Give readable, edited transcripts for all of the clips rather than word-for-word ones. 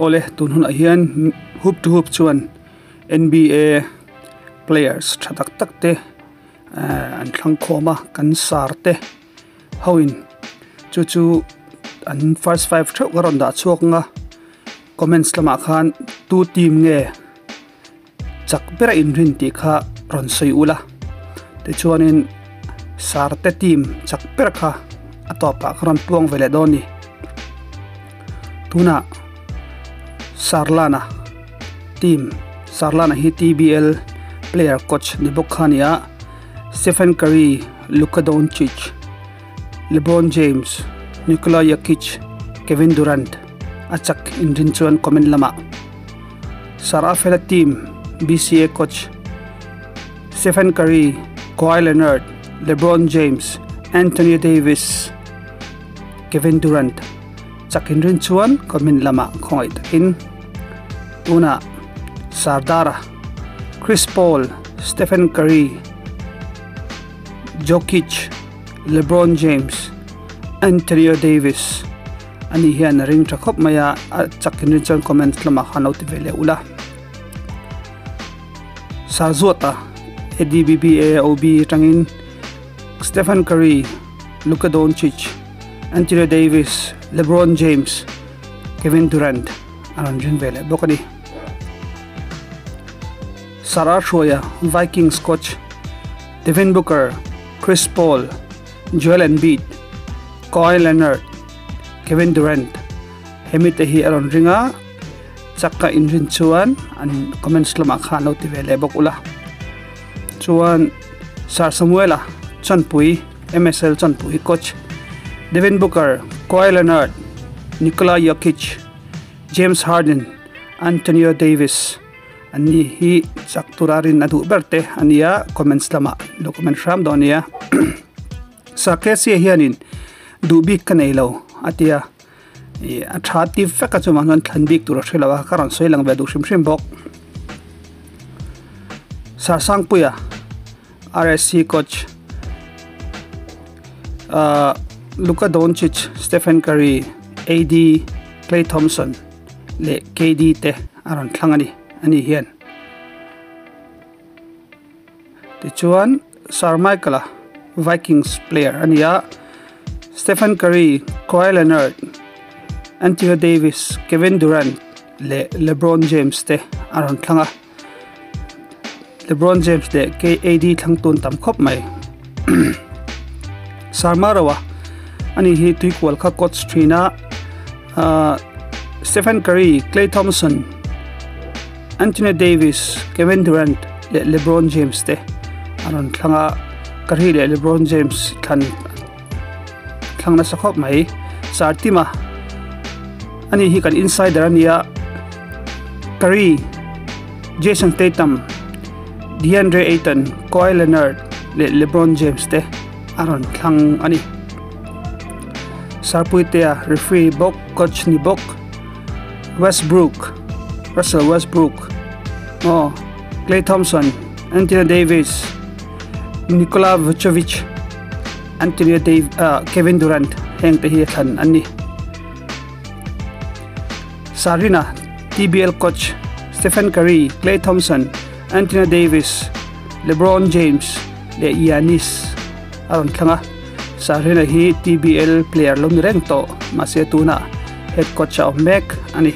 Awle tun hunah hian hoop to hoop chuan nba players tha tak tak te an thlang khawm a kan sar te ho in chu chu an first five theuh ka rawn dah chhuak ang a comments lamah khan tu team nge chak bera inrin tih kha rawn sawi ula tichuanin sarte team chak ber kha a tawpah ka rawn puang ve leh dawn a ni tunah Sarlana team Sarlana hi T_B_L player coach ni bawk kha a ni a Stephen Curry Luka Doncic LeBron James Nikola Jokic Kevin Durant a chak inrin chuan comment lamah. Sarafela team BCA coach Stephen Curry, Kawhi Leonard, LeBron James, Anthony Davis, Kevin Durant chakin rin chuan comment lamah khawngaih takin tunah Sardara, Chris Paul, Stephen Curry, Jokic, LeBron James, Antonio Davis ani hian a ring tha khawp mai a a chak in rin chuan comment lamah khan lo ti ve leh ula Sarzuata ADBBAOB atangin Stephen Curry, Luka Doncic, Anthony Davis, LeBron James, Kevin Durant a rawn ring ve leh bawk a ni. Sarah Hruaia Vikings coach Devin Booker, Chris Paul, Joel Embiid, Kawhi Leonard, Kevin Durant hemi te hi a rawn ring a, chak a inrin chuan an comments lamah khan lo ti ve leh bawk ula. Chuan Sir Samuela Chanpui M_S_L Chanpui coach Devin Booker, Kawhi Leonard, Nikola Jokic, James Harden, Antonio Davis an ni hi chak tura rin a duh ber te a nia comments lamah lo comment hram dawn a nia. Sarkesia hianin duh bik ka nei lo a ti a, ih a tha ti vek a chungah chuan thlan bik tur a hre lo a, ka rawn sawi lang ve duh hrim hrim bawk. Sarsangpuia RSC coach ah Luka Doncic, Stephen Curry, AD, Klay Thompson leh KD te a rawn thlang a ni ani hian. Tichuan Sir Michael-a Vikings player a ni a, Stephen Curry, Kawhi Leonard, Anthony Davis, Kevin Durant leh LeBron James te a rawn thlang a. LeBron James leh KAD thlang tun tam khawp mai. Sir Maroa ani hi tuikual kha coach thin a, ahh Stephen Curry, Klay Thompson, Anthony Davis, Kevin Durant leh LeBron James te a rawn thlang a, Curry leh LeBron James thlan thlang nasa khawp mai. Sartima ani hi kan insider a nia Curry, Jason Tatum, DeAndre Ayton, Kawhi Leonard leh LeBron James te a rawn thlang a ni. Sarpuitea referee bawk coach ni bawk. Westbrook, Russell Westbrook, aw Klay Thompson, Anthony Davis, Nikola Vucevic, Anthony Dav ah Kevin Durant heng te hi a thlan an ni. Sarina, T_B_L coach, Stephen Curry, Klay Thompson, Anthony Davis, LeBron James leh Giannis a rawn thlang a. Sarina hi T_B_L player lo ni reng tawh mahse tunah head coach a awm mek a ni.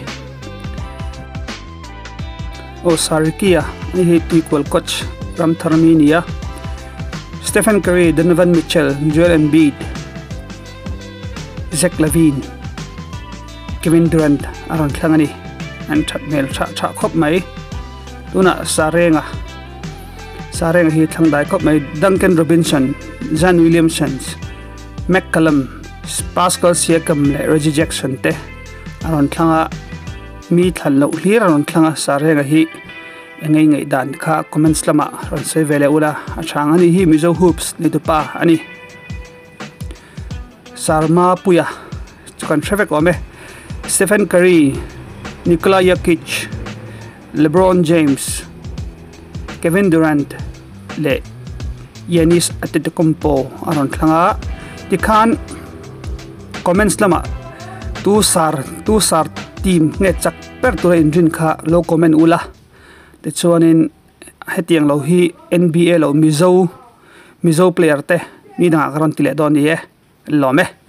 Aw Sarikia ani hi tuikual coach ram thar mi a ni a. Stephen Curry, Donovan Mitchell, Joel Embiid, Zach LaVine, Kevin Durant a rawn thlang a ni. An that hmel tha tha khawp mai. Tunah Sarenga Sarenga hi thlang dai khawp mai. Duncan Robinson, Zion Williamson, McCallum, Pascal Siakam leh Reggie Jackson te a rawn thlang a, mi thlan loh hlir a rawn thlang a, Sarenga hi eng nge ngaih dan kha comments lamah rawn sawi ve leh ula a chhang a nih hi Mizo Hoops ni tupa a ni. Sarma Puia chu kan hre vek awm e, Stephen Curry, Nikola Jokic, LeBron James, Kevin Durant leh Giannis Antetokounmpo a rawn thlang a tikhan comments lamah tu sar tu sar team nge chak ber tura inrin kha lo comment ula tichuanin hetiang lo hi N_B_A lo Mizo Mizo player te ni dangah ka rawn ti leh dawn ni e lawm e.